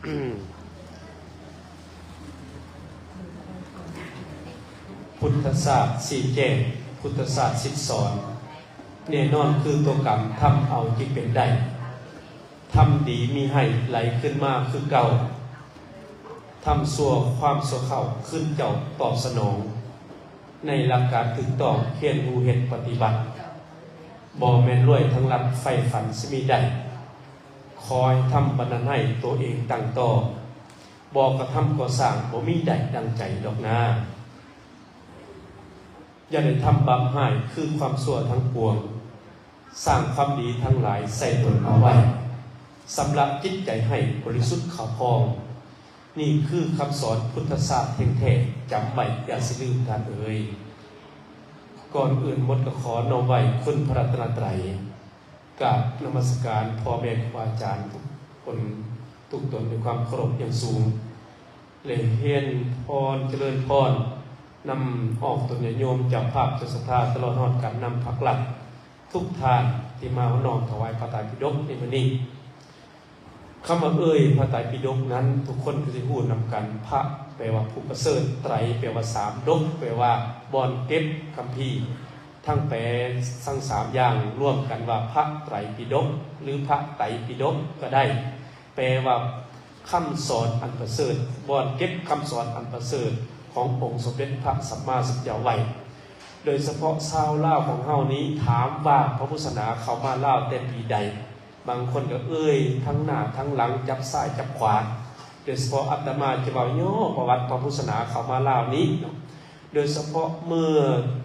ພຸດທະສາດຊີ້ແຈງ, ພຸດທະສາດສິດສອນ, ແນ່ນອນຄືຕົວກຳ ທຳເອົາຈຶ່ງເປັນໄດ້, ທຳດີມີໃຫ້ໄຫຼຂຶ້ນມາຄືເກົ່າ, ທຳຊົ່ວຄວາມຊົ່ວເຂົ້າ ຄືນເຈົ້າຕອບສະໜອງ. ໃນຫຼັກການຖືກຕ້ອງ ຮຽນຮູ້ເຮັດປະຕິບັດ, ບໍ່ແມ່ນລວຍທັງລັດ ໃຝ່ຝັນຊິມີໄດ້. ຂໍໃຫ້ທຳບັນດານໃຫ້ຕົວເອງຕັ້ງຕໍ່, ບໍ່ກະທຳກໍ່ສ້າງ ບໍ່ມີໄດ້ດັ່ງໃຈດອກນາ. ຢ່າໄດ້ທຳບາບຮ້າຍຄືຄວາມຊົ່ວທັງປວງ, ສ້າງຄວາມດີທັງຫຼາຍໃສ່ຕົນເອົາໄວ້, ຊຳລະຈິດໃຈໃຫ້ບໍລິສຸດຂາວຜ່ອງ. ນີ້ຄືຄຳສອນພຸດທະສາດແທ້ໆ, ຈຳໄວ້ຢ່າຊິລືມທ່ານເອີຍ. ກ່ອນອື່ນໝົດກໍຂໍນ້ອມໄຫວ້ຄຸນພະລັດຕະນະໄຕ, ກາບນະມັດສະການພໍ່ແມ່ຄູອາຈານທຸກຄົນທຸກຕົນດ້ວຍຄວາມເຄົາລົບຢ່າງສູງ ແລະ ຮຽນພອນຈະເລີນພອນນຳອອກຕົນຍາດໂຍມເຈົ້າພາບເຈົ້າສັດທາ ຕະຫຼອດຮອດການນຳພັກລັດທຸກທ່ານທີ່ມານ້ອມຖວາຍພະໄຕປິດົກໃນມື້ນີ້. ຄຳວ່າເອີ່ຍພະໄຕປິດົກນັ້ນ ທຸກຄົນກໍຊິຮູ້ນຳກັນ, ພະແປວ່າຜູ້ປະເສີດ, ໄຕແປວ່າສາມ, ດົກແປວ່າບ່ອນເກັບຄຳພີ. ທັງແປທັງສາມຢ່າງລວມກັນວ່າພະໄຕປິດົກ ຫຼື ພະໄຕປິດົກກໍໄດ້, ແປວ່າຄຳສອນອັນປະເສີດ, ບ່ອນເກັບຄຳສອນອັນປະເສີດຂອງອົງສົມເດັດພະສຳມາສຳພຸດທະເຈົ້າໄວ້. ໂດຍສະເພາະຊາວລາວຂອງເຮົານີ້ ຖາມວ່າພະພຸດທະສາສະໜາເຂົ້າມາລາວແຕ່ປີໃດ? ບາງຄົນກໍເອີ່ຍທັງໜ້າທັງຫຼັງ, ຈັບຊ້າຍຈັບຂວາ. ໂດຍສະເພາະອາດຕະມາຈະເວົ້າຫຍໍ້ປະຫວັດພະພຸດທະສາສະໜາເຂົ້າມາລາວນີ້ເນາະ, ໂດຍສະເພາະເມື່ອ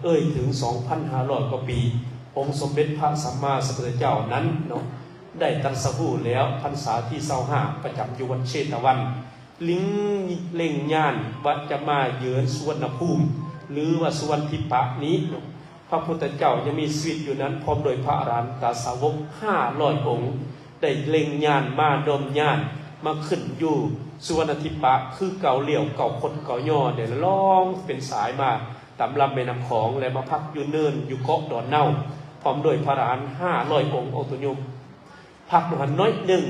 ເອີ່ຍເຖິງສອງພັນຫ້າຮ້ອຍກວ່າປີ, ອົງສົມເດັດພະສຳມາສຳພຸດທະເຈົ້ານັ້ນເນາະ ໄດ້ຕັດສະຮູ້ແລ້ວ ພັນສາທີຊາວຫ້າ ປະຈຳຢູ່ວັດເຊຕະວັນ, ລິງເລັງຍານວ່າຈະມາເຢືອນສຸວັນນະພູມ ຫຼືວ່າສຸວັນທິປະນີ້ເນາະ. ພະພຸດທະເຈົ້າຍັງມີຊີວິດຢູ່ນັ້ນ ພ້ອມດ້ວຍພະອະລະຫັນຕະສາວົກຫ້າຮ້ອຍອົງ ໄດ້ເລັງຍານມາດົມຍານ ມາຂຶ້ນຢູ່ສຸວັນນະທິປະຄືເກົ່າ, ລ້ຽວເກົ້າຄົດເກົ້າຍໍ ໄດ້ລອງເປັນສາຍມາຕາມລຳແມ່ນ້ຳຂອງ ແລະ ມາພັກຢູ່ເນີນຢູ່ເກາະດອນເນົາ ພ້ອມດ້ວຍພະອະລະຫັນຫ້າຮ້ອຍອົງ. ອອກຕົນໂຍມ ພັກຢູ່ຫັ້ນໜ້ອຍໜຶ່ງ,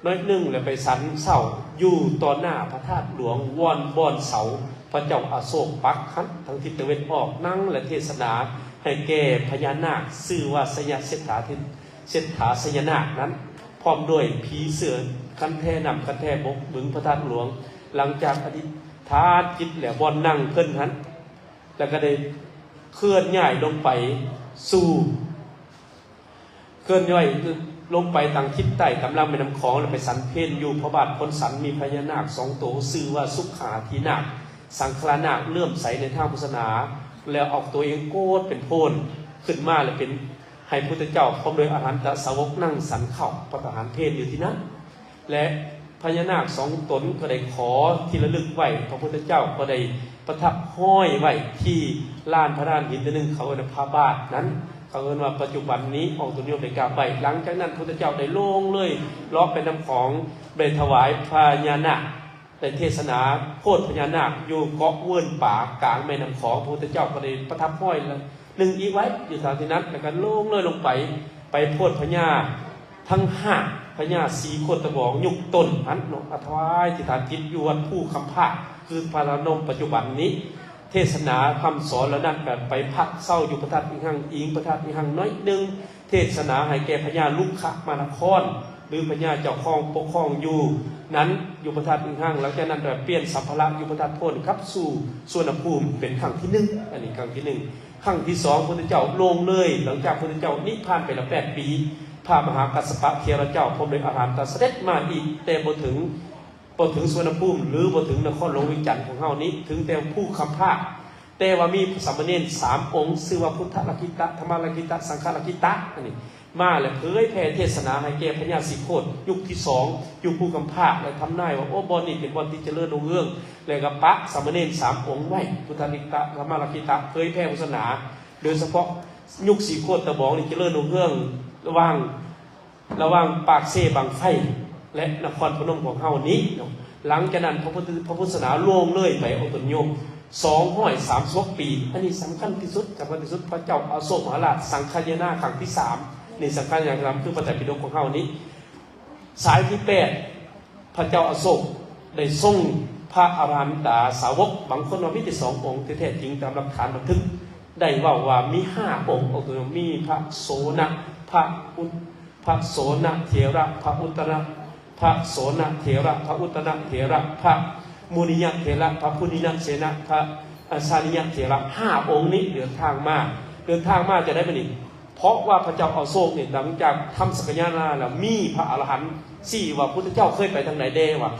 ໜ້ອຍໜຶ່ງ ແລ້ວໄປສັນເຊົາຢູ່ຕໍ່ໜ້າພະທາດຫຼວງ ວອນບ່ອນເສົາພະເຈົ້າອະໂສກປັກຫັ້ນ ທາງທິດຕາເວັນອອກ, ນັ່ງ ແລະ ເທດສະໜາໃຫ້ແກ່ພະຍານາກ ຊື່ວ່າໄຊຍະເສດຖາ, ເສດຖາໄຊຍະນາກນັ້ນ ພ້ອມດ້ວຍຜີເສືອຄັນແທນ້ຳຄັນແທບົກ ບຶງພະທາດຫຼວງ. ຫຼັງຈາກອະທິຖານຈິດແລ້ວ ບ່ອນນັ່ງເພິ່ນຫັ້ນ ແລ້ວກໍໄດ້ເຄື່ອນຍ້າຍລົງໄປສູ່ ເຄື່ອນຍ້າຍລົງໄປທາງທິດໃຕ້ຕາມລຳແມ່ນ້ຳຂອງ ແລ້ວໄປສັນເພັນຢູ່ພະບາດໂພນສັນ ມີພະຍານາກສອງໂຕ ຊື່ວ່າສຸຂາທິນາກ, ສັງຄະລານາກ ເຫຼື້ອມໃສໃນທາງພຸດທະສາສະໜາ ແລ້ວເອົາໂຕເອງໂກດເປັນໂພນຂຶ້ນມາ ແລະ ເປັນໃຫ້ພຸດທະເຈົ້າ ພ້ອມດ້ວຍອະລະຫັນຕະສາວົກ ນັ່ງສັນເຂົ້າພັດຕາຫານເພັນຢູ່ທີ່ນັ້ນ. ແລະ ພະຍານາກສອງຕົນກໍໄດ້ຂໍທີ່ລະລຶກໄວ້, ພະພຸດທະເຈົ້າກໍໄດ້ປະທັບຫ້ອຍໄວ້ທີ່ລານພະລານຫີນຕົວໜຶ່ງ ເຂົາເອີ້ນວ່າພະບາດນັ້ນ, ເຂົາເອີ້ນວ່າປັດຈຸບັນນີ້ ອອກຕົນໂຍມໄດ້ກາບໄຫວ້. ຫຼັງຈາກນັ້ນ ພະພຸດທະເຈົ້າໄດ້ລົງເລີຍເລາະໄປນຳຂອງ, ໄດ້ຖວາຍພະຍານາກ, ໄດ້ເທດສະໜາໂພດພະຍານາກຢູ່ເກາະເວີນປາ ກາງແມ່ນ້ຳຂອງ. ພະພຸດທະເຈົ້າກໍໄດ້ປະທັບຫ້ອຍໜຶ່ງອີກໄວ້ຢູ່ສະຖານທີ່ນັ້ນ, ແລ້ວກໍລົງເລີຍລົງໄປ ໄປໂພດພະຍາທັງຫ້າ ພະຍາສີໂຄດຕະບອງຍຸກຕົ້ນຫັ້ນເນາະ, ມາຖວາຍອະທິຖານຈິດຢູ່ວັດພູຄຳພາກ ຄືພະທາດພະນົມປັດຈຸບັນນີ້. ເທດສະໜາຄຳສອນເຫຼົ່ານັ້ນກໍໄປພັກເຊົາຢູ່ພະທາດອີງຮັງ, ອີງພະທາດອີງຮັງໜ້ອຍໜຶ່ງ, ເທດສະໜາໃຫ້ແກ່ພະຍາລຸກຂະມານະຄອນ ຫຼື ພະຍາເຈົ້າຄອງປົກຄອງຢູ່ນັ້ນ ຢູ່ພະທາດອີງຮັງ. ຫຼັງຈາກນັ້ນກໍປ່ຽນສຳພາລະຢູ່ພະທາດໂພນກັບສູ່ສຸວັນນະພູມເປັນຄັ້ງທີໜຶ່ງ, ອັນນີ້ຄັ້ງທີໜຶ່ງ. ຄັ້ງທີສອງ ພຸດທະເຈົ້າລົງເລີຍ, ຫຼັງຈາກພຸດທະເຈົ້ານິບພານໄປແລ້ວແປດປີ, ພະມະຫາກັດສະປະເຖລະເຈົ້າ ພ້ອມດ້ວຍອະລະຫັນຕະ ສະເດັດມາອີກ, ແຕ່ບໍ່ເຖິງ, ບໍ່ເຖິງສຸວັນນະພູມ ຫຼື ບໍ່ເຖິງນະຄອນຫຼວງວຽງຈັນຂອງເຮົານີ້, ເຖິງແຕ່ພູຄຳພາກ. ແຕ່ວ່າມີສາມະເນນສາມອົງ, ຊື່ວ່າ ພຸດທະລັກຂິຕະ, ທຳມະລັກຂິຕະ, ສັງຄະລັກຂິຕະ, ອັນນີ້ ມາ ແລະ ເຜີຍແຜ່ເທດສະໜາໃຫ້ແກ່ພະຍາສີໂຄດຍຸກທີສອງ ຢູ່ພູຄຳພາກ ແລະ ທຳນາຍວ່າ ໂອ້ ບ່ອນນີ້ເປັນບ່ອນທີ່ຈະເລີນຮຸ່ງເຮືອງ, ແລະ ກໍປະສາມະເນນສາມອົງໄວ້, ພຸດທະລັກຂິຕະ, ທຳມະລັກຂິຕະ, ເຜີຍແຜ່ໂຄສະນາ. ໂດຍສະເພາະຍຸກສີໂຄດຕະບອງນີ້ຈະເລີນຮຸ່ງເຮືອງ ລະຫວ່າງ, ລະຫວ່າງປາກເຊບັ້ງໄຟ ແລະ ນະຄອນພະນົມຂອງເຮົານີ້ເນາະ. ຫຼັງຈາກນັ້ນ ພະພຸດ, ພະພຸດສາສະໜາລ່ວງເລີຍໄປ ອອກຕົນໂຍມ ສອງຮ້ອຍສາມສິບຫົກປີ. ອັນນີ້ສຳຄັນທີ່ສຸດ, ສຳຄັນທີ່ສຸດ, ພະເຈົ້າອະໂສກມະຫາລາດສັງຄາຍະນາຄັ້ງທີສາມ. ນີ້ສັງຄາຍະນາຄັ້ງທີສາມ ຄືພະໄຕປິດົກຂອງເຮົານີ້. ສາຍທີແປດ ພະເຈົ້າອະໂສກໄດ້ຊົງພະອະລະຫັນຕາສາວົກ, ບາງຄົນວ່າມີແຕ່ສອງອົງ, ທີ່ແທ້ຈິງຕາມຫຼັກຖານບັນທຶກໄດ້ເວົ້າວ່າມີຫ້າອົງ. ອົງຕົວນີ້ມີພະໂສນະ, ພະອຸດ, ພະໂສນະເຖລະ, ພະອຸດຕະນະ, ພະໂສນະເຖລະ, ພະອຸດຕະນະເຖລະ, ພະມຸນີຍະເຖລະ, ພະພຸນີນະເສນະ, ພະ ອາ ຊານິຍະເຖລະ. ຫ້າອົງນີ້ເດີນທາງມາ, ເດີນທາງມາຈາກໃດບັດນີ້? ເພາະວ່າພະເຈົ້າອະໂສກນີ້ ຫຼັງຈາກທຳສັກກາຍະນາລາແລ້ວ ມີພະອະລະຫັນຊີ້ວ່າພຸດທະເຈົ້າເຄີຍໄປທາງໃດແດ່ວ່າ.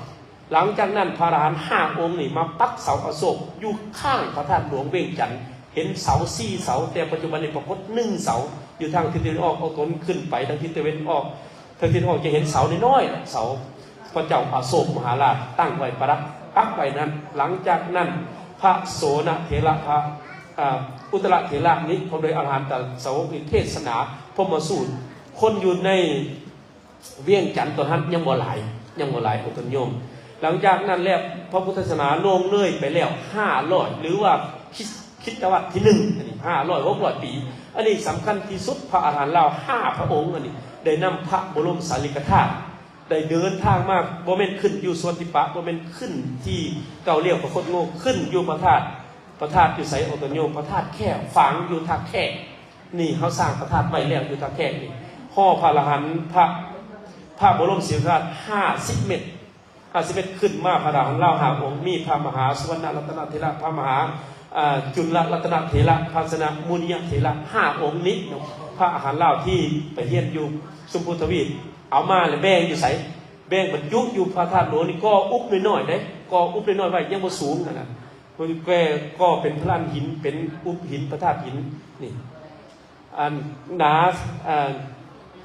ຫຼັງຈາກນັ້ນພະອະລະຫັນຫ້າອົງນີ້ມາປັກເສົາອະໂສກຢູ່ຂ້າງພະທາດຫຼວງວຽງຈັນ, ເຫັນເສົາສີ່ເສົາ, ແຕ່ປັດຈຸບັນນີ້ປາກົດໜຶ່ງເສົາ ຢູ່ທາງທິດຕາເວັນອອກ. ເອົາຕົນຂຶ້ນໄປທາງທິດຕາເວັນອອກ, ທາງທິດຕາເວັນອອກຈະເຫັນເສົານ້ອຍໆ ເສົາພະເຈົ້າອະໂສກມະຫາລາດຕັ້ງໄວ້ປະດັບປັກໄວ້ນັ້ນ. ຫຼັງຈາກນັ້ນພະໂສນະເຖລະ, ພະ ອາ ອຸດຕະນະເຖລະນີ້ ພ້ອມດ້ວຍອະລະຫັນຕະສາວົກນີ້ເທດສະໜາພົມມະສູດ. ຄົນຢູ່ໃນວຽງຈັນຕອນນັ້ນຍັງບໍ່ຫຼາຍ, ຍັງບໍ່ຫຼາຍ ໂອຕົນໂຍມ. ຫຼັງຈາກນັ້ນແລ້ວ ພະພຸດທະສາສະໜາລ່ວງເລີຍໄປແລ້ວຫ້າຮ້ອຍ ຫຼືວ່າຄຣິສ ຄຣິສຕະວັດທີໜຶ່ງ, ອັນນີ້ຫ້າຮ້ອຍ ຫົກຮ້ອຍປີ. ອັນນີ້ສຳຄັນທີ່ສຸດ, ພະອະລະຫັນລາວຫ້າພະອົງ ອັນນີ້ໄດ້ນຳພະບໍລົມສາລີລິກະທາດ ໄດ້ເດີນທາງມາ, ບໍ່ແມ່ນຂຶ້ນຢູ່ສວນທິປະ, ບໍ່ແມ່ນຂຶ້ນທີ່ເກົ້າລ້ຽວພະຄົດໂງ, ຂຶ້ນຢູ່ພະທາດ, ພະທາດຢູ່ໃສ ໂອຕົນໂຍມ? ພະທາດແຂ້, ຝັງຢູ່ທ່າແຂກ. ນີ້ເຮົາສ້າງພະທາດໄວ້ແລ້ວຢູ່ທ່າແຂກນີ້. ຫໍພະອະລະຫັນ, ພະ, ພະບໍລົມສາລີລິກະທາດຫ້າສິບເມັດ, ຫ້າສິບເມັດ. ຂຶ້ນມາພະອະລະຫັນລາວຫ້າອົງ, ມີພະມະຫາສຸວັນນະລັດຕະນະເຖລະ, ພະມະຫາ ອາ ຈຸນລະລັດຕະນະເຖລະ, ພະຊະນະມຸນີຍະເຖລະ, ຫ້າອົງນີ້ເນາະ. ພະອະລະຫັນລາວທີ່ໄປຮຽນຢູ່ຊົມພູທະວີບ ເອົາມາແລ້ວແບ່ງຢູ່ໃສ? ແບ່ງບັນຈຸຢູ່ພະທາດຫຼວງນີ້, ກໍ່ອຸບນ້ອຍໆເດ້, ກໍ່ອຸບນ້ອຍໆໄວ້, ຍັງບໍ່ສູງຫັ້ນນະ. ເພິ່ນແກ່ກໍ່ເປັນພະລານຫີນ, ເປັນອຸບຫີນ, ພະທາດຫີນນີ້, ອັນໜາ, ເອີ,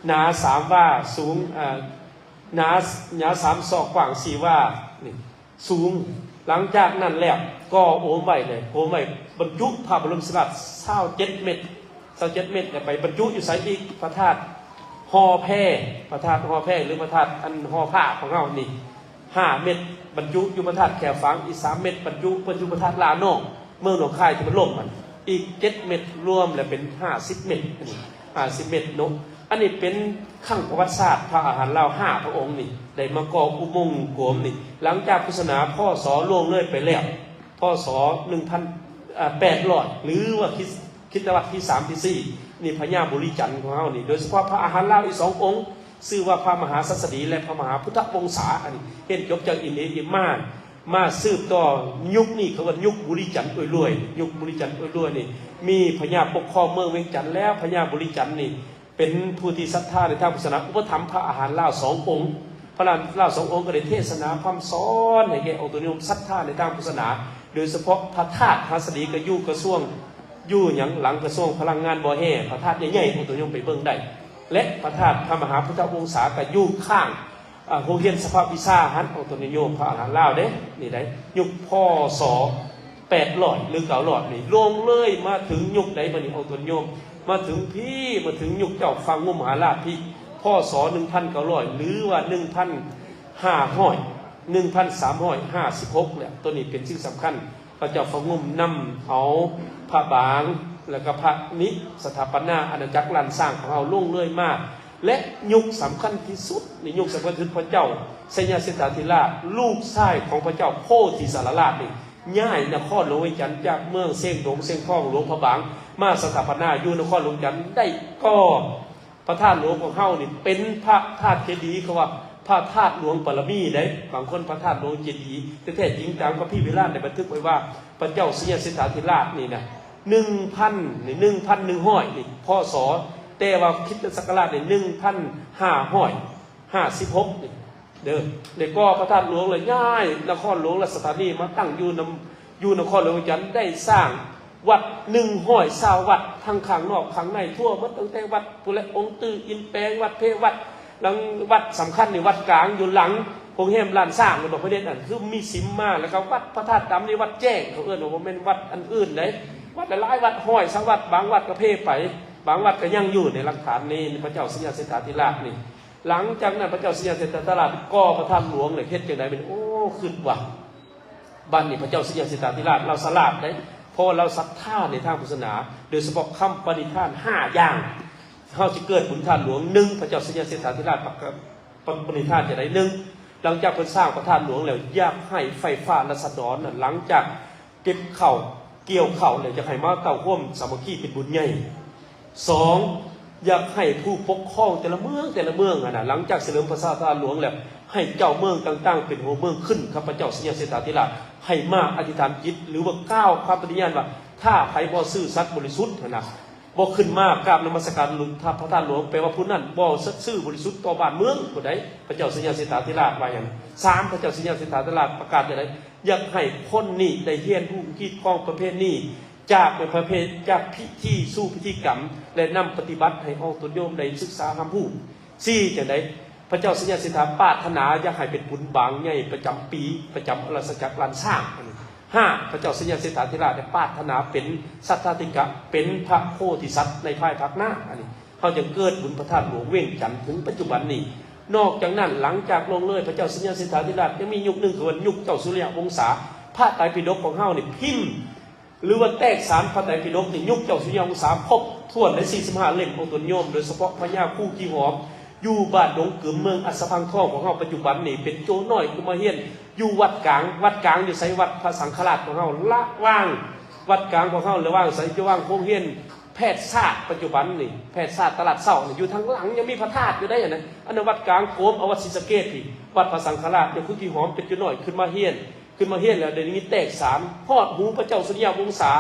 ໜາສາມວາ, ສູງ, ເອີ, ໜາ, ໜາສາມສອກ, ກວ້າງສີ່ວາ, ນີ້ ສູງ. ຫຼັງຈາກນັ້ນແລ້ວ ກໍ່ໂອມໄວ້ເລີຍ, ໂອມໄວ້ບັນຈຸພະບໍລົມສາລີລິກະທາດຊາວເຈັດເມັດ, ຊາວເຈັດເມັດ ແລ້ວໄປບັນຈຸຢູ່ໃສອີກ? ພະທາດຫໍແພ, ພະທາດຫໍແພ ຫຼື ພະທາດອັນຫໍພະຂອງເຮົານີ້ ຫ້າເມັດ, ບັນຈຸຢູ່ພະທາດແຂ້ຝັງອີກສາມເມັດ, ບັນຈຸ ບັນຈຸພະທາດລານອງ ເມືອງໜອງຄາຍທີ່ມັນລົ້ມຫັ້ນ ອີກເຈັດເມັດ, ລວມແລ້ວເປັນຫ້າສິບເມັດ, ອັນນີ້ຫ້າສິບເມັດເນາະ. ອັນນີ້ເປັນຄັ້ງປະຫວັດສາດ, ພະອະລະຫັນລາວຫ້າພະອົງນີ້ໄດ້ມາກໍ່ອຸໂມງໂກມນີ້ ຫຼັງຈາກພຸດທະສາສະໜາ ພ.ສ. ລ່ວງເລີຍໄປແລ້ວ, ພ.ສ. ໜຶ່ງພັນແປດຮ້ອຍ ຫຼືວ່າຄຣິສ ຄຣິສຕະວັດທີສາມ ທີສີ່ ນີ້ ພະຍາບູລີຈັນຂອງເຮົານີ້, ໂດຍສະເພາະພະອະຫັນລາວອີກສອງອົງ ຊື່ວ່າພະມະຫາສັດສະດີ ແລະ ພະມະຫາພຸດທະວົງສາ, ອັນນີ້ຮຽນຈົບຈາກອິນເດຍມາ, ມາສືບຕໍ່ຍຸກນີ້ ເຂົາເອີ້ນຍຸກບູລີຈັນອວຍລວຍ. ຍຸກບູລີຈັນອວຍລວຍນີ້ ມີພະຍາປົກຄອງເມືອງວຽງຈັນ ແລ້ວພະຍາບູລີຈັນນີ້ ເປັນຜູ້ທີ່ສັດທາໃນທາງພຸດທະສາສະໜາ ອຸປະຖຳພະອະຫານລາວສອງອົງ. ພະອະຫານລາວສອງອົງກໍໄດ້ເທດສະໜາພະທຳສອນໃຫ້ແກ່ອອກຕົນໂຍມສັດທາໃນທາງພຸດທະສາສະໜາ, ໂດຍສະເພາະພະທາດຫັດສະດີກໍຢູ່ກະຊວງ, ຢູ່ຫຍັງ ຫຼັງກະຊວງພະລັງງານບໍ່ແຮ່, ພະທາດໃຫຍ່ໆ ອອກຕົນໂຍມໄປເບິ່ງໄດ້ ແລະ ພະທາດພະມະຫາພຸດທະວົງສາກໍຢູ່ຂ້າງ ອາ ໂຮງຮຽນສະພາວິຊາຫັ້ນ ອອກຕົນໂຍມພະອະຫານລາວເດ້. ນີ້ໄດ໋ ຍຸກ ພ.ສ. ແປດຮ້ອຍ ຫຼື ເກົ້າຮ້ອຍນີ້ ລ່ວງເລີຍມາເຖິງຍຸກໃດບັດນີ້ ອອກຕົນໂຍມ? ມາເຖິງພີ້ ມາເຖິງຍຸກເຈົ້າຟ້າງຸມມະຫາລາດພີ້ ພ.ສ. ໜຶ່ງພັນເກົ້າຮ້ອຍ ຫຼືວ່າ ໜຶ່ງພັນຫ້າຮ້ອຍ ໜຶ່ງພັນສາມຮ້ອຍຫ້າສິບຫົກ ແລ້ວ. ໂຕນີ້ເປັນສິ່ງສຳຄັນ, ພະເຈົ້າຟ້າງຸມນຳເອົາພະບາງ ແລ້ວກໍພະນິສະຖາປະນາອານາຈັກລ້ານຊ້າງຂອງເຮົາ ລ່ວງເລີຍມາ ແລະ ຍຸກສຳຄັນທີ່ສຸດນີ້ ຍຸກສຳຄັນທີ່ສຸດ ພະເຈົ້າໄຊຍະເສດຖາທິລາດ ລູກຊາຍຂອງພະເຈົ້າໂພທິສາລະລາດນີ້ ຍ້າຍນະຄອນຫຼວງວຽງຈັນຈາກເມືອງຊຽງດົງ ຊຽງທອງ ຫຼວງພະບາງ ມາສະຖາປະນາຢູ່ນະຄອນຫຼວງວຽງຈັນ ໄດ້ກໍ່ພະທາດຫຼວງຂອງເຮົານີ້ເປັນພະທາດເຈດີ, ເຂົາວ່າພະທາດຫຼວງບາລະມີເດ້. ບາງຄົນພະທາດຫຼວງເຈດີ, ແຕ່ແທ້ຈິງຕາມຄຳພີເວລາໄດ້ບັນທຶກໄວ້ວ່າ ພະເຈົ້າໄຊຍະເສດຖາທິລາດນີ້ນະ ໜຶ່ງພັນ ໜຶ່ງພັນໜຶ່ງຮ້ອຍນີ້ ພ.ສ. ແຕ່ວ່າຄຣິສຕະສັກກະລາດນີ້ ໜຶ່ງພັນຫ້າຮ້ອຍຫ້າສິບຫົກນີ້ເດີ ໄດ້ກໍ່ພະທາດຫຼວງ ແລະ ຍ້າຍນະຄອນຫຼວງລາຊະທານີມາຕັ້ງຢູ່ນຳ ຢູ່ນະຄອນຫຼວງວຽງຈັນ, ໄດ້ສ້າງວັດໜຶ່ງຮ້ອຍຊາວວັດ ທັງຂ້າງນອກຂ້າງໃນ ທົ່ວໝົດ, ຕັ້ງແຕ່ວັດພຸ້ນແຫຼະ ອົງຕື້ ອິນແປງ, ວັດເພ, ວັດຫຼັງ ວັດສຳຄັນນີ້ ວັດກາງຢູ່ຫຼັງໂຮງແຮມລ້ານຊ້າງ ແມ່ນບໍ່? ພະເດດນັ້ນຄືມີສິມມາ, ແລ້ວກໍວັດພະທາດດຳນີ້ ວັດແຈ້ງ ເຂົາເອີ້ນວ່າ ບໍ່ແມ່ນວັດອັນອື່ນໃດ, ວັດຫຼາຍໆ ວັດຮ້ອຍຊາວວັດ, ບາງວັດກໍເພໄປ, ບາງວັດກໍຍັງຢູ່ໃນຫຼັກຖານນີ້ ພະເຈົ້າໄຊຍະເສດຖາທິລາດນີ້. ຫຼັງຈາກນັ້ນ ພະເຈົ້າໄຊຍະເສດຖາທິລາດກໍ່ພະທາດຫຼວງເລີຍ ເຮັດຈັ່ງໃດແມ່ນ? ໂອ້ ຄິດວ່າ ບັດນີ້ພະເຈົ້າໄຊຍະເສດຖາທິລາດລາວສະຫຼາດເດ້, ເພາະວ່າລາວສັດທາໃນທາງພຸດທະສາສະໜາ, ໂດຍສະເພາະຄຳປະນິທານຫ້າຢ່າງ. ເຮົາຊິເກີດບຸນທາດຫຼວງ, ໜຶ່ງ ພະເຈົ້າໄຊຍະເສດຖາທິລາດປະກາດ ປະ ປະນິທານຈັ່ງໃດ? ໜຶ່ງ ຫຼັງຈາກເພິ່ນສ້າງພະທາດຫຼວງແລ້ວ ຢາກໃຫ້ໄຟຟ້າລາຊະດອນນັ້ນ ຫຼັງຈາກເກັບເຂົ້າກ່ຽວເຂົ້າແລ້ວ ຢາກໃຫ້ມາເຕົ້າໂຮມສາມັກຄີເປັນບຸນໃຫຍ່. ສອງ ຢາກໃຫ້ຜູ້ປົກຄອງແຕ່ລະເມືອງ ແຕ່ລະເມືອງຫັ້ນນະ ຫຼັງຈາກສະເຫຼີມພະທາດຫຼວງແລ້ວ ໃຫ້ເຈົ້າເມືອງຕ່າງໆເປັນຫົວເມືອງຂຶ້ນ ຂ້າພະເຈົ້າໄຊຍະເສດຖາທິລາດ ໃຫ້ມາອະທິຖານຈິດ ຫຼືວ່າກ່າວຄຳປະຕິຍານວ່າ ຖ້າໃຜບໍ່ຊື່ສັດບໍລິສຸດຫັ້ນນະ ບໍ່ຂຶ້ນມາກາບນະມັດສະການພະທາດຫຼວງ ແປວ່າຜູ້ນັ້ນບໍ່ສັດຊື່ບໍລິສຸດຕໍ່ບ້ານເມືອງຜູ້ໃດ. ພະເຈົ້າໄຊຍະເສດຖາທິລາດວ່າຫຍັງ? ສາມ ພະເຈົ້າໄຊຍະເສດຖາທິລາດປະກາດຈັ່ງໃດ? ຢາກໃຫ້ຄົນນີ້ໄດ້ຮຽນຮູ້ຮີດຄອງປະເພນີ ຈາກປະເພ ຈາກພິທີສູ່ພິທີກຳ ແລະ ນຳປະຕິບັດໃຫ້ອອກຕົນໂຍມໄດ້ສຶກສາຮັບຮູ້. ສີ່ ຈັ່ງໃດ? ພະເຈົ້າໄຊຍະເສດຖາປາດຖະໜາຢາກໃຫ້ເປັນບຸນບາງໃຫຍ່ປະຈຳປີ ປະຈຳອາລາຊະຈັກລ້ານຊ້າງ. ຫ້າ ພະເຈົ້າໄຊຍະເສດຖາທິລາດໄດ້ປາດຖະໜາເປັນສັດຖາທິກະ ເປັນພະໂພທິສັດໃນພາຍພາກໜ້າ. ອັນນີ້ເຮົາຈຶ່ງເກີດບຸນພະທາດຫຼວງວຽງຈັນເຖິງປັດຈຸບັນນີ້. ນອກຈາກນັ້ນ ຫຼັງຈາກລ່ວງເລີຍພະເຈົ້າໄຊຍະເສດຖາທິລາດ ຍັງມີຍຸກໜຶ່ງ ຄືວ່າຍຸກເຈົ້າສຸລິຍະວົງສາ. ພະໄຕປິດົກຂອງເຮົານີ້ພິມ ຫຼືວ່າແຕກສານພະໄຕປິດົກນີ້ ຍຸກເຈົ້າສຸລິຍະວົງສາຄົບຖ້ວນໄດ້ສີ່ສິບຫ້າເຫຼັ້ມ ອອກຕົນໂຍມ ໂດຍສະເພາະພະຍາຄູຂີ້ຫອມ ຢູ່ບ້ານດົງກຶມ ເມືອງອັດສະພັງທອງຂອງເຮົາ ປັດຈຸບັນນີ້ເປັນໂຈນ້ອຍຂຶ້ນມາຮຽນຢູ່ວັດກາງ. ວັດກາງຢູ່ໃສ? ວັດພະສັງຄະລາດຂອງເຮົາ ລະຫວ່າງວັດກາງຂອງເຮົາ ລະຫວ່າງໃສ? ລະຫວ່າງໂຮງຮຽນແພດສາດ ປັດຈຸບັນນີ້ແພດສາດຕະຫຼາດເຊົ້ານີ້ ຢູ່ທາງຫຼັງຍັງມີພະທາດຢູ່ໄດ໋. ອັນນັ້ນ ອັນນັ້ນວັດກາງໂກມ ເອົາວັດສີສະເກດພີ້ ວັດພະສັງຄະລາດ ຍາຄູຂີ້ຫອມເປັນໂຈນ້ອຍຂຶ້ນມາຮຽນ ຂຶ້ນມາຮຽນແລ້ວ ໄດ້ຍິນແຕກສານຮອດຫູພະເຈົ້າສຸລິຍະວົງສາ.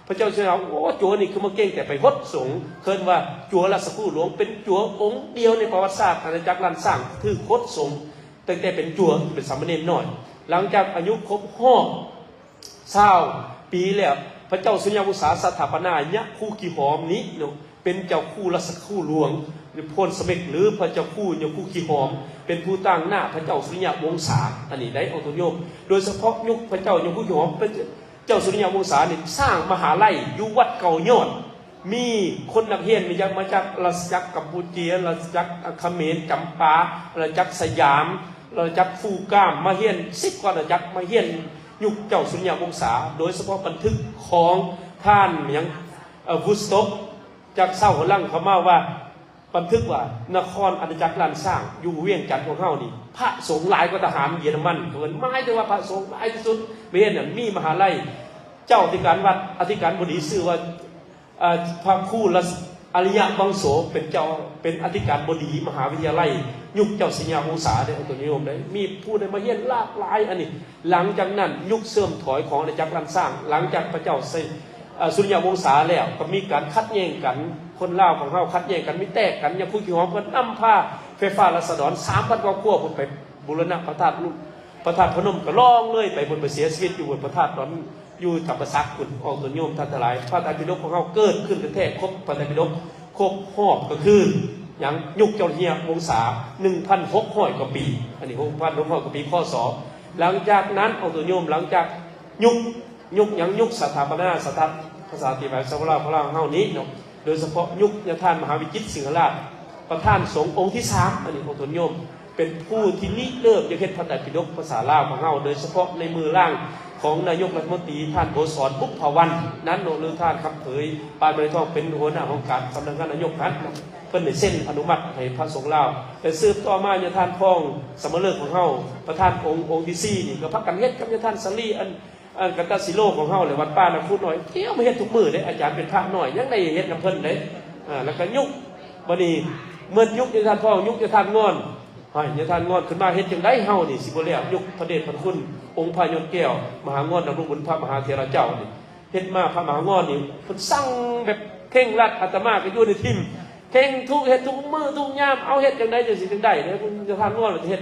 ພະເຈົ້າສຸລິຍະ ໂອ້ ຈົວນີ້ຄືມາເກັ່ງແຕ່ໄປຫົດສົງ ເອີ້ນວ່າຈົວລາຊະຄູຫຼວງ ເປັນຈົວອົງດຽວໃນປະຫວັດສາດອານາຈັກລ້ານຊ້າງ ຖືກຫົດສົງຕັ້ງແຕ່ເປັນຈົວ ເປັນສາມະເນນນ້ອຍ. ຫຼັງຈາກອາຍຸຄົບຮອບຊາວປີແລ້ວ ພະເຈົ້າສຸລິຍະວົງສາສະຖາປະນາຍາຄູຂີ້ຫອມນີ້ເນາະ ເປັນເຈົ້າຄູລາຊະຄູຫຼວງ ຫຼື ໂພນສະເມັກ ຫຼື ພະເຈົ້າຄູຍາຄູຂີ້ຫອມ ເປັນຜູ້ຕາງໜ້າພະເຈົ້າສຸລິຍະວົງສາ. ອັນນີ້ໄດ້ອອກຕົນໂຍມ ໂດຍສະເພາະຍຸກພະເຈົ້າຍາຄູຂີ້ຫອມ ເປັນເຈົ້າສຸລິຍະວົງສານີ້ສ້າງມະຫາໄລຢູ່ວັດເກົ້າຍອດ ມີຄົນນັກຮຽນມາຈາກ ມາຈາກລາຊະຈັກກຳປູເຈຍ ລາຊະຈັກຂະເໝນ ຈຳປາ ລາຊະຈັກສະຫຍາມ ລາຊະຈັກຟູກາມ ມາຮຽນສິບກວ່າອານາຈັກ ມາຮຽນຍຸກເຈົ້າສຸລິຍະວົງສາ ໂດຍສະເພາະບັນທຶກຂອງທ່ານຫຍັງ ເອີ ວູສຕັອກ ຈາກຊາວໂຮລັນເຂົ້າມາວ່າ ບັນທຶກວ່ານະຄອນອານາຈັກລ້ານຊ້າງຢູ່ວຽງຈັນຂອງເຮົານີ້ ພະສົງຫຼາຍກວ່າທະຫານເຢຍລະມັນ ເພິ່ນໝາຍເຖິງວ່າພະສົງຫຼາຍທີ່ສຸດ. ເພາະເຫດນັ້ນມີມະຫາໄລ ເຈົ້າອະທິການວັດ ອະທິການບໍດີຊື່ວ່າ ເອີ ພະຄູລະ ອາລິຍະວັງໂສ ເປັນເຈົ້າ ເປັນອະທິການບໍດີມະຫາວິທະຍາໄລ ຍຸກເຈົ້າໄຊຍະວົງສາເດ້ ອອກຕົນໂຍມເດ້ ມີຜູ້ໄດ້ມາຮຽນຫຼາກຫຼາຍ. ອັນນີ້ ຫຼັງຈາກນັ້ນ ຍຸກເສື່ອມຖອຍຂອງອານາຈັກລ້ານຊ້າງ ຫຼັງຈາກພະເຈົ້າໄຊ ເອີ ສຸລິຍະວົງສາແລ້ວ ກໍມີການຂັດແຍ່ງກັນ ຄົນລາວຂອງເຮົາຂັດແຍ່ງກັນ ມີແຕກກັນ ຍາຄູຂີ້ຫອມກໍນຳພາໄຟຟ້າລາຊະດອນ ສາມພັນກວ່າຄອບຄົວ ໄປບູລະນະພະທາດ ພະທາດພະນົມ ກໍລ່ອງເລີຍໄປພຸ້ນ ໄປເສຍຊີວິດຢູ່ບົນພະທາດດອນ ຢູ່ຈຳປາສັກພຸ້ນ. ອອກຕົນໂຍມທ່ານທັງຫຼາຍ ພະໄຕປິດົກຂອງເຮົາເກີດຂຶ້ນແທ້ໆ ຄົບ ພະໄຕປິດົກຄົບຮອບກໍຄືຫຍັງ? ຍຸກເຈົ້າເຮຍວົງສາ ໜຶ່ງພັນຫົກຮ້ອຍກວ່າປີ ອັນນີ້ ຫົກພັນຫົກຮ້ອຍກວ່າປີ ຄ.ສ. ຫຼັງຈາກນັ້ນ ອອກຕົນໂຍມ ຫຼັງຈາກຍຸກ ຍຸກຫຍັງ? ຍຸກສະຖາປະນາສະຖາ ພາສາທີ່ແບບສະວະລາວ ຂອງລາວເຮົານີ້ເນາະ ໂດຍສະເພາະຍຸກຍາທ່ານມະຫາວິຈິດ ສິງຫະລາດ ປະທານສົງອົງທີສາມ ອັນນີ້ ອອກຕົນໂຍມ ເປັນຜູ້ທີ່ລິເລີ່ມຢາກເຮັດພະໄຕປິດົກພາສາລາວຂອງເຮົາ ໂດຍສະເພາະໃນມືຮ່າງຂອງນາຍົກລັດຖະມົນຕີ ທ່ານ ໂກສອນ ບຸບຜາວັນ ນັ້ນເນາະ ຫຼື ທ່ານ ຄຳເຜີຍ ປານໄມທອງ ເປັນຫົວໜ້າຫ້ອງການສຳນັກງານນາຍົກຫັ້ນເນາະ ເພິ່ນໄດ້ເຊັນອະນຸມັດໃຫ້ພະສົງລາວ. ແລະ ສືບຕໍ່ມາຍາທ່ານ ທອງ ສຳມະເລີກຂອງເຮົາ ປະທານອົງ ອົງທີສີ່ນີ້ ກໍພາກັນເຮັດກັບຍາທ່ານ ສາລີ ອັນ ອັນກະຕະສິໂລຂອງເຮົາ ແລະ ວັດປ່ານາຄູນ້ອຍ ເອົາມາເຮັດທຸກມື້ເດ້ ອາຈານເປັນພະນ້ອຍ ຍັງໄດ້ເຮັດນຳເພິ່ນເດ້. ອາ ແລ້ວກໍຍຸກ ບັດນີ້ໝົດຍຸກຍາທ່ານ ທອງ ຍຸກຍາທ່ານ ງອນ ໃຫ້ຍາທ່ານ ງອນ ຂຶ້ນມາເຮັດຈັ່ງໃດເຮົານີ້ຊິບໍ່ແລ້ວ? ຍຸກພະເດດພະຄຸນອົງພະຍອດແກ້ວ ມະຫາງອນ ດຳລົງບຸນ ພະມະຫາເຖລະເຈົ້ານີ້ ເຮັດມາ ພະມະຫາງອນນີ້ ເພິ່ນສັ່ງແບບເຄັ່ງລັດ ອາດຕະມາກໍຢູ່ໃນທີມ ເຄັ່ງທຸກ ເຮັດທຸກມື້ທຸກຍາມ ເອົາເຮັດຈັ່ງໃດຈັ່ງຊິຈັ່ງໄດ້ເດ້ ຍາທ່ານ ງອນ ເຮັດ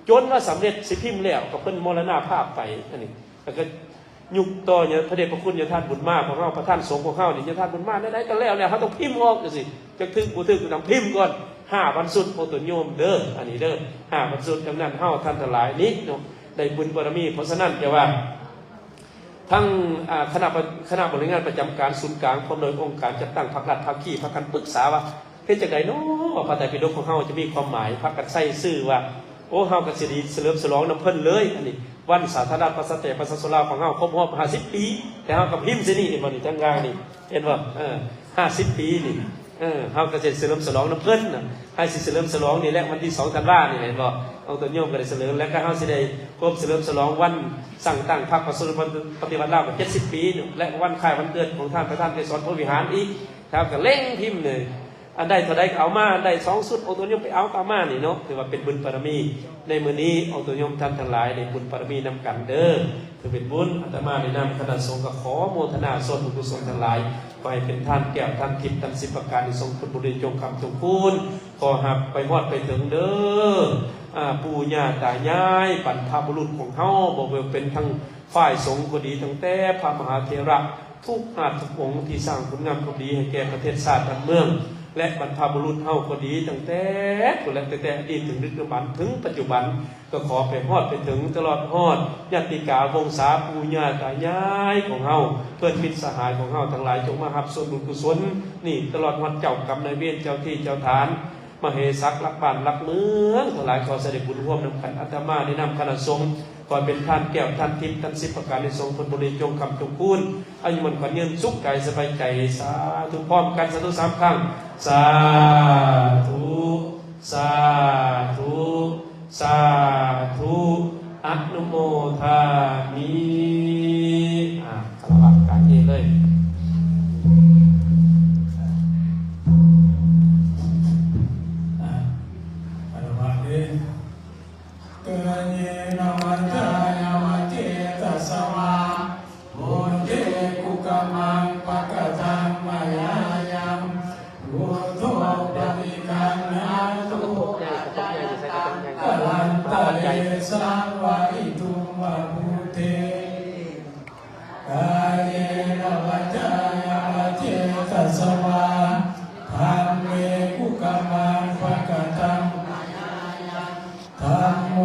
ຈົນວ່າສຳເລັດ ຊິພິມແລ້ວ ກໍເພິ່ນມໍລະນະພາບໄປ. ອັນນີ້ ແລ້ວກໍຍຸກຕໍ່ຍາ ພະເດດພະຄຸນຍາທ່ານບຸນມາຂອງເຮົາ ປະທານສົງຂອງເຮົານີ້ ຍາທ່ານບຸນມາ ແນວໃດກໍແລ້ວແລ້ວ ເຮົາຕ້ອງພິມອອກຈັ່ງຊີ້ ຈັກຖືກບໍ່ຖືກກໍຕ້ອງພິມກ່ອນ ຫ້າພັນຊຸດ ໂອ ຕົນໂຍມເດີ ອັນນີ້ເດີ ຫ້າພັນຊຸດ. ດັ່ງນັ້ນ ເຮົາທ່ານທັງຫຼາຍນີ້ເນາະ ໄດ້ບຸນບາລະມີ ເພາະສະນັ້ນ ແຕ່ວ່າ ທັງ ອາ ຄະນະ ຄະນະບໍລິຫານປະຈຳການສູນກາງ ພ້ອມດ້ວຍອົງການຈັດຕັ້ງພັກລັດພາຄີ ພາກັນປຶກສາວ່າ ເຮັດຈັ່ງໃດເນາະ ພະໄຕປິດົກຂອງເຮົາຈະມີຄວາມໝາຍ ພາກັນໃສ່ຊື່ວ່າ ໂອ ເຮົາກໍຊິໄດ້ສະເຫຼີມສະຫຼອງນຳເພິ່ນເລີຍ ອັນນີ້ ວັນສາທາລະລັດ ປະຊາທິປະໄຕຍ ປະຊາຊົນລາວຂອງເຮົາ ຄົບຮອບຫ້າສິບປີ ແຕ່ເຮົາກໍພິມໃສ່ນີ້ ເຫັນບໍ່ນີ້ ທາງລ່າງນີ້ ເຫັນບໍ່? ເອີ ຫ້າສິບປີນີ້ ເອີ ເຮົາກໍຊິສະເຫຼີມສະຫຼອງນຳເພິ່ນນະ. ໃຫ້ຊິສະເຫຼີມສະຫຼອງນີ້ແຫຼະ ວັນທີສອງທັນວານີ້ແຫຼະ ບໍ່ ອອກຕົນໂຍມກໍໄດ້ສະເຫຼີມ ແລະກໍເຮົາຊິໄດ້ຄົບສະເຫຼີມສະຫຼອງວັນສ້າງຕັ້ງພັກປະຊາຊົນປະຕິວັດລາວກໍເຈັດສິບປີ ແລະວັນຄ້າຍວັນເກີດຂອງທ່ານປະທານໄກສອນ ພົມວິຫານອີກ. ເຮົາກໍເລັງພິມເລີຍ ອັນໃດເທົ່າໃດກໍເອົາມາ ໄດ້ສອງຊຸດ ອອກຕົນໂຍມໄປເອົາຕາມມານີ້ເນາະ ຖືວ່າເປັນບຸນບາລະມີ. ໃນມື້ນີ້ອອກຕົນໂຍມທ່ານທັງຫຼາຍໄດ້ບຸນບາລະມີນຳກັນເດີ ຖືເປັນບຸນ. ອາດຕະມາໃນນາມຄະນະສົງກໍຂໍໂມທະນາສ່ວນບຸນກຸສົນທັງຫຼາຍ ຂໍໃຫ້ເປັນທານແກ້ວທານທິບທັງສິບປະການ ໃຫ້ສົ່ງຜົນບຸນໃນຈົງຄ່ຳຈົງຄູນ ຂໍຮັບໄປຮອດໄປເຖິງເດີ ອາ ປູ່ຍ່າຕາຍາຍ ບັນພະບຸລຸດຂອງເຮົາ ບໍ່ວ່າເປັນທັງຝ່າຍສົງກໍດີ ຕັ້ງແຕ່ພະມະຫາເຖລະ ທຸກຮາດທຸກອົງທີ່ສ້າງຄຸນງາມຄວາມດີໃຫ້ແກ່ປະເທດຊາດບ້ານເມືອງ ແລະ ບັນພະບຸລຸດເຮົາກໍດີ ຕັ້ງແຕ່ພຸ້ນແຫຼະ ຕັ້ງແຕ່ອະດີດເຖິງດຶກດຳບັນເຖິງປັດຈຸບັນ ກໍຂໍໄປຮອດໄປເຖິງຕະຫຼອດຮອດຍາດຕິກາວົງສາປູ່ຍ່າຕາຍາຍຂອງເຮົາ ເພື່ອນມິດສະຫາຍຂອງເຮົາທັງຫຼາຍ ຈົ່ງມາຮັບສ່ວນບຸນກຸສົນນີ້ ຕະຫຼອດຮອດເຈົ້າກຳນາຍເວນ ເຈົ້າທີ່ເຈົ້າທານ ມະເຫສັກຫຼັກບ້ານຫຼັກເມືອງທັງຫຼາຍ ຂໍໃຫ້ໄດ້ບຸນຮ່ວມນຳກັນ. ອາດຕະມາໃນນາມຄະນະສົງ ຂໍເປັນທານແກ້ວທານທິບທັງສິບປະການ ໃຫ້ສົ່ງຜົນບຸນໃນຈົງຄ່ຳຈົງຄູນ ອາຍຸໝັ້ນຂວັນຍືນ ສຸກກາຍສະບາຍໃຈ. ສາທຸພ້ອມກັນ ສາທຸສາມຄັ້ງ ສາທຸ ສາທຸ ສາທຸ ອະນຸໂມທາມິ. ອາ ຄາລະວະການເອເລີຍ ອາ ຄາລະວະເດີ. ກາເຍນະວາຈາຍະວະເຈຕະສະວາ ພຸດເທກຸກຳມັງປະກະທັງມະຍາຍັງ ພຸດໂທປະຕິກຳຍາຕຸ ອາຈະຍັນຕັງ ກະລັນຕະເລ ສັງວາລິຕຸມມະພຸດເທ. ກາເຍນະວາຈາຍະວະເຈຕະສະວາ ທຳເມກຸກຳມັງປະກະທັງມະຍາຍັງ ທຳໂມ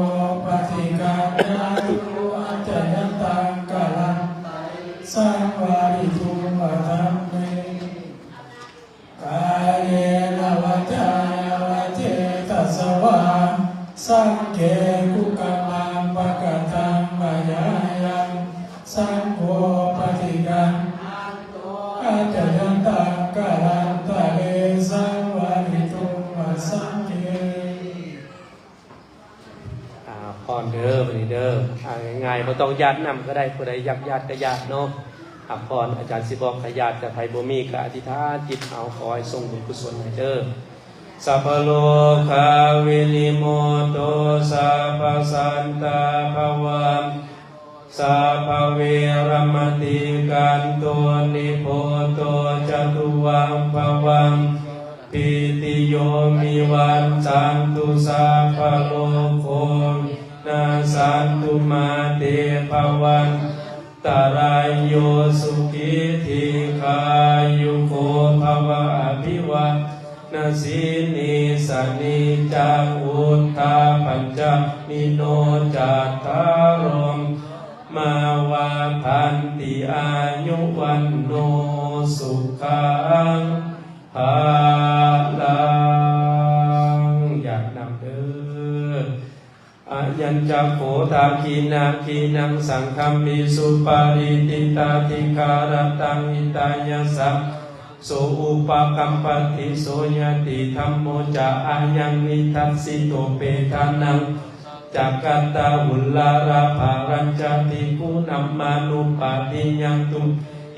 ປະຕິກຳຍາຕຸ ອາຈະຍັນຕັງ ກະລັນຕະເລ ສັງວາລິຕຸມມະທຳເມ. ກາເຍນະວາຈາຍະວະເຈຕະສະວາ ສັງເຄກຸກຳມັງປະກະທັງມະຍາຍັງ ສັງໂຄປະຕິກຳຍາຕຸ ອາຈະຍັນຕັງ ກະລັນຕະເລ ສັງວາລິຕຸມມະສັງເຄ. ອາ ພອນເດີ ບັດນີ້ເດີ ອາ ງ່າຍໆ ບໍ່ຕ້ອງຢາດນຳກໍໄດ້ ຜູ້ໃດຢາກຢາດກໍຢາດເນາະ ອາ ພອນ ອາຈານຊິບອກໃຫ້ຢາດ ແຕ່ໃຜບໍ່ມີກໍອະທິຖານຈິດເອົາ ຂໍໃຫ້ສົ່ງບຸນກຸສົນໃຫ້ເດີ. ສັບພະໂລກາວິນິໂມໂຕ ສັບພະສັນຕາພະວັນ ສັບພະເວລະມະຕິກັນໂຕ ນິບໂພໂຕ ຈະຕຸວັງພະວັງ ປິຕິໂຍ ວິວັດທັນຕຸ ສັບພະໂລໂກ ວິນະສັນຕຸ ມາເຕ ພະວັນຕະລາໂຍ ສຸຂີ ດີຄາຍຸໂກ ພະວະ ອະພິວາທະນະສີລິສະນິຈຈັງ ວຸດທາປັນຈາຍະໂນ ຈັດຕາໂລ ມາວັດທັນຕິ ອາຍຸວັນໂນ ສຸຂັງ ພະລັງ. ຢາດນຳເດີ. ອະຍັນຈະໂຄ ທັກຂິນະຂິນັງ ສັງຄຳມິ ສຸປາຣິນິດຖາທິກາລະຕັງ ຫິຕາຍະສາ ໂສ ອຸປະກັມປະຕິ ໂສຍະຕິທຳໂມ ຈະອາຍັງ ນິທັດສິໂຕ ເປທານັງ ຈະກັດຕາ ອຸລາລະພາລັນຈະ ພິກຂຸນຳມານຸປະຕິຍັງ ຕຸມ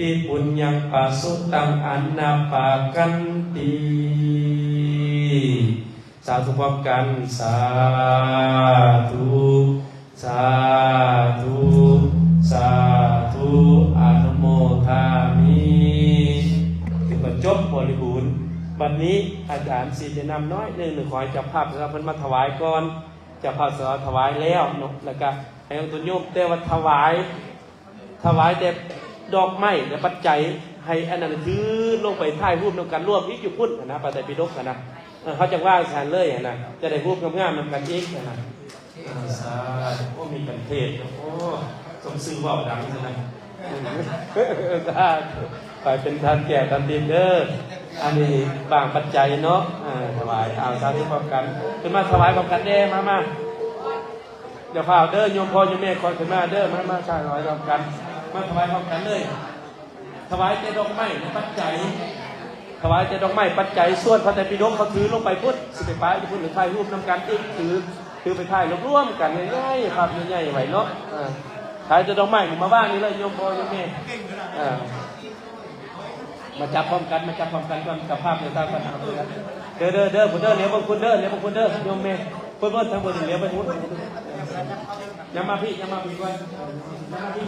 ຫິປຸນຍັງ ປະສຸຕັງ ອະນະປາກັນຕິ. ສາທຸພ້ອມກັນ ສາທຸ ສາທຸ ສາທຸ ອະນຸໂມທາມິ. ຖືວ່າຈົບບໍລິບູນ. ບັດນີ້ອາຈານຊິແນະນຳໜ້ອຍໜຶ່ງ ຂໍໃຫ້ເຈົ້າພາບເພິ່ນມາຖວາຍກ່ອນ. ເຈົ້າພາບສະຖະຫວາຍແລ້ວເນາະ ແລ້ວກະໃຫ້ອອກຕົນໂຍມ ແຕ່ວ່າຖວາຍ ຖວາຍແຕ່ດອກໄມ້ ແລະ ປັດໄຈ ໃຫ້ອັນນັ້ນຖືລົງໄປຖ່າຍຮູບນຳກັນລວມອີກຢູ່ພຸ້ນຫັ້ນນະ ພະໄຕປິດົກຫັ້ນນະ. ເອີ ເຮົາຈັ່ງວ່າຊັ້ນເລີຍຫັ້ນນະ ຈະໄດ້ຮູບງາມໆນຳກັນອີກຫັ້ນນະ. ເອີ ສາທຸ. ໂອ້ ມີກັນເທດເນາະ. ໂອ້ ສົມຊື່ເວົ້າດັງຊັ້ນນະ. ສາທຸ. ຂໍໃຫ້ເປັນທານແກ້ວທານທິບເດີ. ອັນນີ້ບາງປັດໄຈເນາະ ເອີ ຖວາຍ. ເອົາ ສາທຸພ້ອມກັນ. ຂຶ້ນມາຖວາຍພ້ອມກັນແດ່. ມາ ມາ ຢ່າຟ້າວເດີ. ໂຍມພໍ່ໂຍມແມ່ຄ່ອຍຂຶ້ນມາເດີ. ມາ ມາຖວາຍພ້ອມກັນ. ມາຖວາຍພ້ອມກັນເລີຍ. ຖວາຍແຕ່ດອກໄມ້ ແລະ ປັດໄຈ. ຖວາຍແຕ່ດອກໄມ້ປັດໄຈ ສ່ວນພະໄຕປິດົກເຂົາຖືລົງໄປພຸ້ນ ຊິໄປປາຍຢູ່ພຸ້ນ ຫຼືຖ່າຍຮູບນຳກັນອີກ ຖື ຖືໄປຖ່າຍລວມໆກັນໃຫຍ່ໆ ພາບໃຫຍ່ໆໄວ້ເນາະ. ເອີ ຂາຍແຕ່ດອກໄມ້ນີ້ມາວາງນີ້ເລີຍ ໂຍມພໍ່ໂຍມແມ່. ເອີ ມາຈັບພ້ອມກັນ ມາຈັບພ້ອມກັນກ່ອນ ກັບພາບເດີ ເດີ ເດີ ພຸ້ນເດີ ຫຼຽວເບິ່ງພຸ້ນເດີ ຫຼຽວເບິ່ງພຸ້ນເດີ ໂຍມແມ່ ພຸ້ນ ທາງພຸ້ນ ຫຼຽວໄປພຸ້ນ. ຍັງມາພີ້ ຍັງມາພີ້ກ່ອນ ຍັງມາພີ້.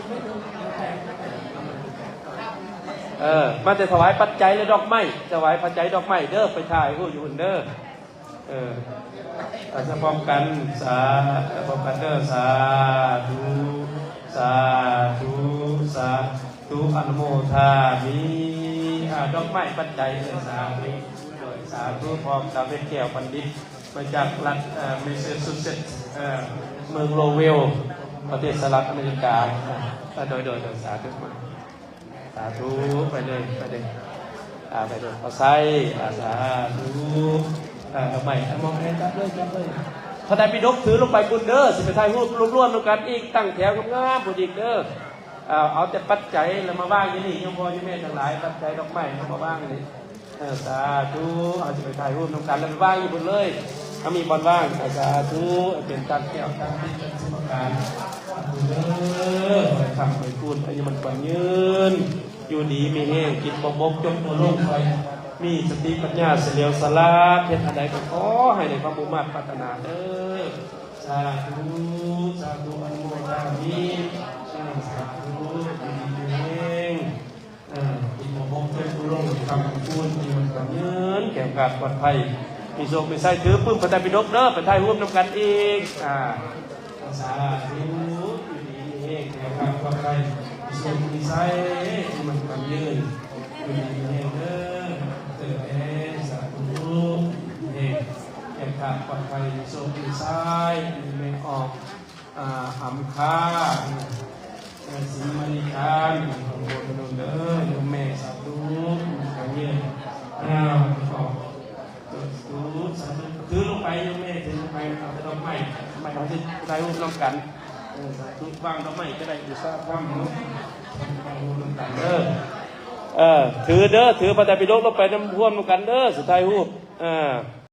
ເອີ ມາແຕ່ຖວາຍປັດໄຈ ແລະ ດອກໄມ້ ຖວາຍປັດໄຈດອກໄມ້ເດີ ໄປຖ່າຍຮູບຢູ່ພຸ້ນເດີ. ເອີ ສາທຸພ້ອມກັນ ສາທຸພ້ອມກັນເດີ ສາທຸ ສາທຸ ສາທຸ ອະນຸໂມທາມິ ອາ ດອກໄມ້ປັດໄຈເດີ ສາທຸ ໂດຍ ສາທຸ ພ້ອມກັບເວດແກ້ວບັນດິດ ມາຈາກລັດ ເອີ ແມສຊາຊູເຊັດ ເອີ ເມືອງໂລເວລ ປະເທດສະຫະລັດອາເມລິກາ. ເອີ ໂດຍ ໂດຍ ໂດຍ ສາທຸ ສາທຸ ໄປເລີຍ ໄປເລີຍ ອາ ໄປເລີຍ ເອົາໃສ່ ອາ ສາທຸ ອາ ດອກໄມ້ ມອບໃຫ້ ຈັບເລີຍ ຈັບເລີຍ ພະໄຕປິດົກຖືລົງໄປພຸ້ນເດີ ຊິໄປຖ່າຍຮູບລວມໆນຳກັນອີກ ຕັ້ງແຖວງາມໆພຸ້ນອີກເດີ. ເອົາ ເອົາແຕ່ປັດໄຈ ແລ້ວມາວາງຢູ່ນີ້ ໂຍມພໍ່ໂຍມແມ່ທັງຫຼາຍ ປັດໄຈດອກໄມ້ ເອົາມາວາງຢູ່ນີ້. ເອີ ສາທຸ ເຮົາຈະໄປຖ່າຍຮູບນຳກັນ ແລ້ວໄປວາງຢູ່ພຸ້ນເລີຍ ເຮົາມີບ່ອນວາງ. ສາທຸ ໃຫ້ເປັນຕັກແກ້ວຕັກດິນເປັນສຸຂະການ ສາທຸເດີ ຂໍໃຫ້ຄ້ຳໃຫ້ຄູນ ອາຍຸໝັ້ນຂວັນຍືນ ຢູ່ດີມີແຮງ ຈິດບໍ່ບົກຈົນບໍ່ຫຼົງ ຂໍໃຫ້ມີສະຕິປັນຍາສະຫຼຽວສະຫຼາດ ເຮັດອັນໃດກໍຂໍໃຫ້ໄດ້ຄວາມມຸ່ງມາດປາດຖະໜາເດີ. ສາທຸ ສາທຸ ອະນຸໂມທາມິ ສາທຸ ຢູ່ດີມີແຮງ ເອີ ທີ່ບໍ່ພົບເປັນຜູ້ລົງຄຳຄູນ ທີ່ມັນກຳເງິນ ແຂວຂາດປອດໄພ ມີໂຊກມີໄຊ ຖືປຶ້ມພະໄຕປິດົກເດີ ໄປຖ່າຍຮູບນຳກັນອີກ ອາ ສາທຸ ຢູ່ດີມີແຮງ ແຂວຂາດປອດໄພ ມີໂຊກມີໄຊ ທີ່ມັນກຳເງິນ ຢູ່ດີມີແຮງເດີ ເຕີແອ ສາທຸ ແຮງ ແຂວຂາດປອດໄພ ມີໂຊກມີໄຊ ແມ່ອອກ ອາ ອຳຄາ ແມ່ສີມະນີການ ຂອງໂບດພະນົມເດີ ໂຍມແມ່ ສາທຸ ການເງິນ ອາ ຂອງ ສາທຸ ຖືລົງໄປ ໂຍມແມ່ ຖືລົງໄປ ເອົາແຕ່ດອກໄມ້ ດອກໄມ້ ເຮົາຊິຖ່າຍຮູບນຳກັນ ເອີ ສາທຸ ວາງດອກໄມ້ກໍໄດ້ ບູຊາທຳເນາະ ຖ່າຍຮູບນຳກັນເດີ ເອີ ຖືເດີ ຖືພະໄຕປິດົກລົງໄປນຳ ຮ່ວມນຳກັນເດີ ຊິຖ່າຍຮູບ ເອີ.